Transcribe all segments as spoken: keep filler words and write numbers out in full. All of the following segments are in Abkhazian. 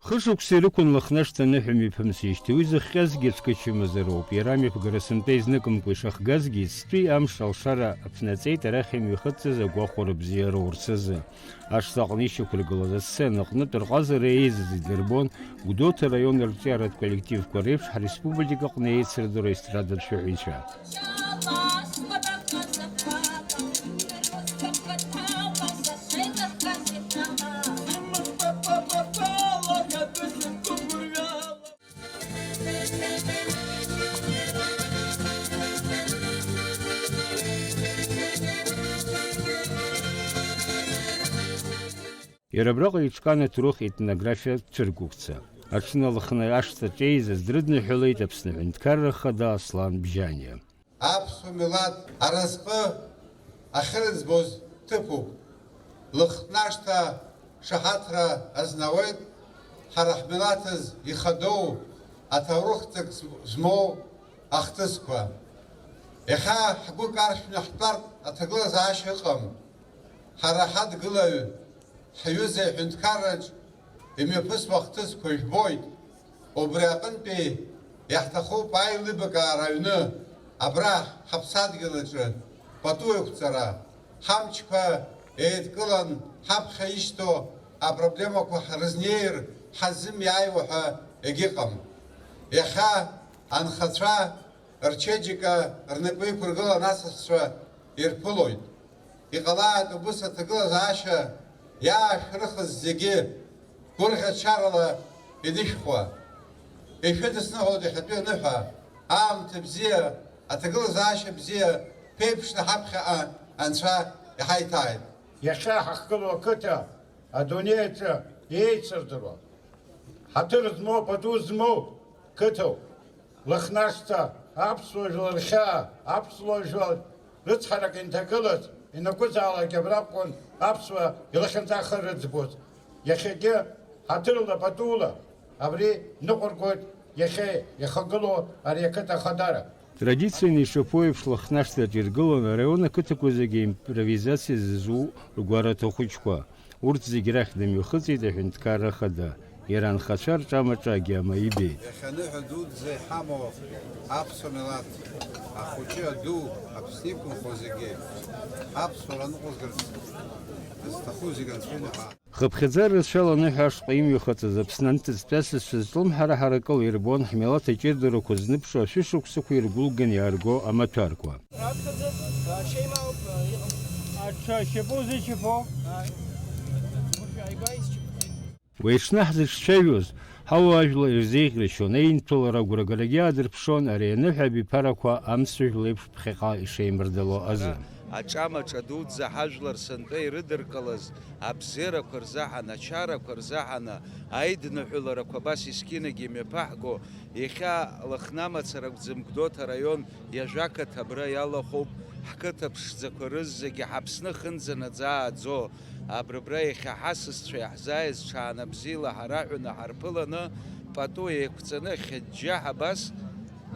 Хышықәса ирықәын Лыхнашҭа аныҳәа мҩаԥымсижьҭеи, уи зыхҟьазгьы ацәгьа чымазароуп. Иара амҩаԥгара сынтәа изныкымкәа ишахгазгьы, ицҭәи амш алшара аԥнаҵеит арахь имҩахыҵыз агәахәара бзиа роурц азы. Ашҭа аҟны ишьақәыргылаз асцена аҟнытә рҟазара еизаз идырбон, Гәдоуҭа араион арҿиаратә коллективқәа реиԥш, ҳреспубликаҟны еицырдыруа естрадатә шәаҳәаҩцәа. Иара абраҟа еиҿкаан аҭоурых-етнографиатә цәыргақәҵа. Аҽны Лыхны ашҭаҿ еизаз дрыдныҳәалеит Аԥсны Аҳәынҭқарра Ахада Аслан Бжьаниа. Аԥсуа милаҭ аразҟы ахьырӡбоз ҭыԥуп. Лыхнашҭа шаҳаҭра азнауеит ҳара ҳмилаҭыз ихадоу аҭоурых ҵак змоу ахҭысқәа. Иахьа ҳгәы каршәны ҳтәартә аҭагылазаашьа ыҟам. Ҳара ҳадгылаҩ, ҳҩыза иҳәынҭқарраҿ имҩаԥысуа ахҭысқәа жәбоит. Убри аҟынтәи иаҳҭахуп аилибакаара аҩны, абра ҳаԥсадгьыл аҿы пату еиқәҵара, ҳамчқәа еидкылан ҳаԥхьа ишьҭоу апроблемақәа ҳрызнеир ҳазымиааиуа ҳәа егьыҟам. Иахьа анхацәа рчеиџьыка рнапы иқәыргылан асасцәа ирԥылоит. Иҟалааит убыс аҭагылазаашьа иаашәрыхыз зегьы гәырӷьачарала инышәхуа. Ишәыдысныҳәалоит иахьатәи аныҳәа, аамҭа бзиа, аҭагылазаашьа бзиа ԥеиԥшны ҳаԥхьаҟа Анцәа иҳаиҭааит. Иахьа ҳахьгылоу ақыҭа адунеи аҿы еицырдыруа, ҳаҭыр змоу, пату змоу қыҭоуп. Лыхнашҭа аԥсуа жәлар рхьаа, аԥсуа жәлар рыцҳарак инҭагылаз, ианакәызаалак абра акәын аԥсуа илахьынҵа ахы рыӡбоз. Иахьагьы ҳаҭырла, патула абри ныҟәыргоит иахьа иахагылоу ари ақыҭа ахадара. Традицианы ишаԥу еиԥш, Лыхнашҭаҿ иргылан араион ақыҭақәа зегьы аимпровизациа зызу ргәараҭа хәыҷқәа. Урҭ зегь рахь дымҩахыҵит аҳәынҭқарра ахада, иара анхацәа рҿамаҿы агьама ибеит. Иахьа аныҳәа дуӡӡа иҳамоу аԥсуа милаҭ, ахәыҷы аду, Аԥсны иқәынхо зегьы, аԥсуара ныҟәызгарц зҭаху зегь Анцәа иныҳәа. Хыԥхьаӡара рацәала аныҳәа ашҟа имҩахыҵыз Аԥсны анҭыҵтәи асасцәа зҿлымҳара ҳаракыла ирбон ҳмилаҭ аҷыдарақәа зныԥшуа ашәышықәсақәа иргәылган иаарго амаҭәарқәа. Раԥхьаӡа, а, шеимаауп, а, иҟам. Аҽа шьапы узычаԥо? Ааи. Уажә ааигәа исчаԥахеит. Уи аҽны ҳзыҽцәажәоз, ҳауаажәлар ирзеиӷьрашьон, аинҭәалара агәрагарагьы аадырԥшон ари аныҳәа абиԥарақәа амцажә леиԥш ԥхьаҟа ишеимырдало азы. Аҿамаҿа дуӡӡа ҳажәлар сынтәа ирыдыркылаз абзиарақәа рзаҳан, ачарақәа рзаҳаны, аидныҳәаларақәа абас есқьынагьы имҩаԥаҳго, иахьа Лыхны амацара акәӡам, Гәдоуҭа араион иажәа ақыҭа абра иалахәуп, ҳқыҭа ԥшӡақәа рызегьы ҳаԥсны хынӡа наӡааӡо, абрыбра иахьа ҳасасцәа иаҳзааиз ҽаанбзиала ҳараҳәаны ҳарԥыланы, пату еиқәҵаны, хьыџьџьаҳ абас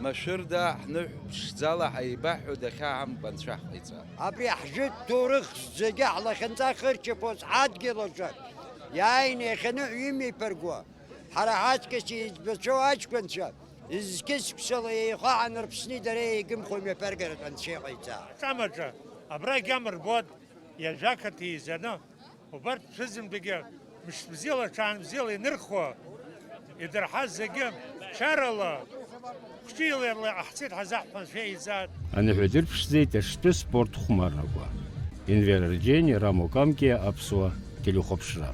машәырда ҳныҳә ԥшӡала ҳаибаҳҳәо дахьааҳамкәа Анцәа ҳҟаиҵа. Абри ҳжәытә ҭоурых зегьы ҳлахьынҵа хырчаԥоз ҳадгьыл аҿы иааины иахьаныҳәа имеиԥыргуа, ҳара ҳаҵкыс еиҵбацәоу аҷкәынцәа, зқьы-цқьала еихаҳаны Рԥсни дареи еигымхо имҩаԥыргарц Анцәа иҟаиҵа. Аҿамаҿа абра агьама рбоит, иажәа ақыҭа еизаны, убарҭ шәызынтәагьы мышбзиала, ҽаанбзиала инырхуа, идырҳаз зегьы чарала, хәҷыла иҟаҳҵеит ҳазаҳҳәан шәеизааит. Аныҳәа дырԥшӡеит аҽтәы спорт хәмаррақәа. Енвер Арџьениа, Рамо Камкиа, Аԥсуа телехәаԥшра.